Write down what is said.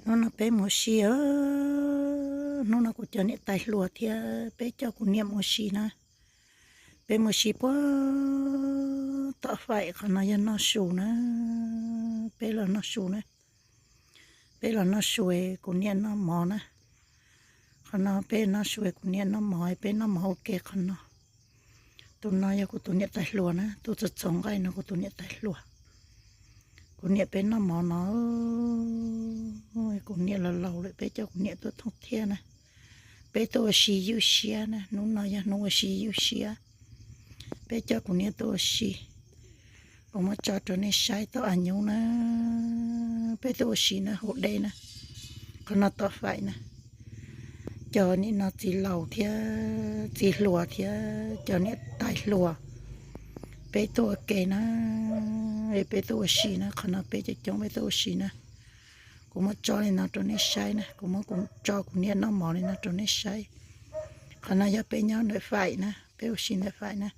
Hnub no peb mus ua si, hnub no kuv cov niam tais hluas thiab peb coj kuv niam mus ua si na. Peb mus ua si puag tom faim qhov no yog noj su na. Peb los noj su na. Peb los noj su, kuv niam noj mov na. Qhov no peb noj su, kuv niam noj mov, peb noj mov ua ke qhov no. Tus no yog kuv tus niam tais hluas na, tus txoos txoos nqaij no kuv tus niam tais hluas. Kuv niam peb noj mov no, kuv niam los laus lawm, peb coj kuv niam tuaj thooj thiab na. Peb tuaj ua si ywj siab na, hnub no yog hnub ua si ywj siab. Peb coj kuv niam tuaj ua si, kuv muab tso rau nej saib tau a nyob na. Peb tuaj ua si na, hu dej na, qhov no tom faim na. Cov niam no txiv laus thiab txiv hluas thiab cov niam tais hluas, peb tuaj ua ke na, peb tuaj ua si na, qhov no peb coob coob peb tuaj ua si na. Kuv muab tso li no rau nej saib na, kuv muab kuv tso kuv niam noj mov li no rau nej saib. Qhov no yog peb nyob ntawm faim na, peb ua si ntawm faim na.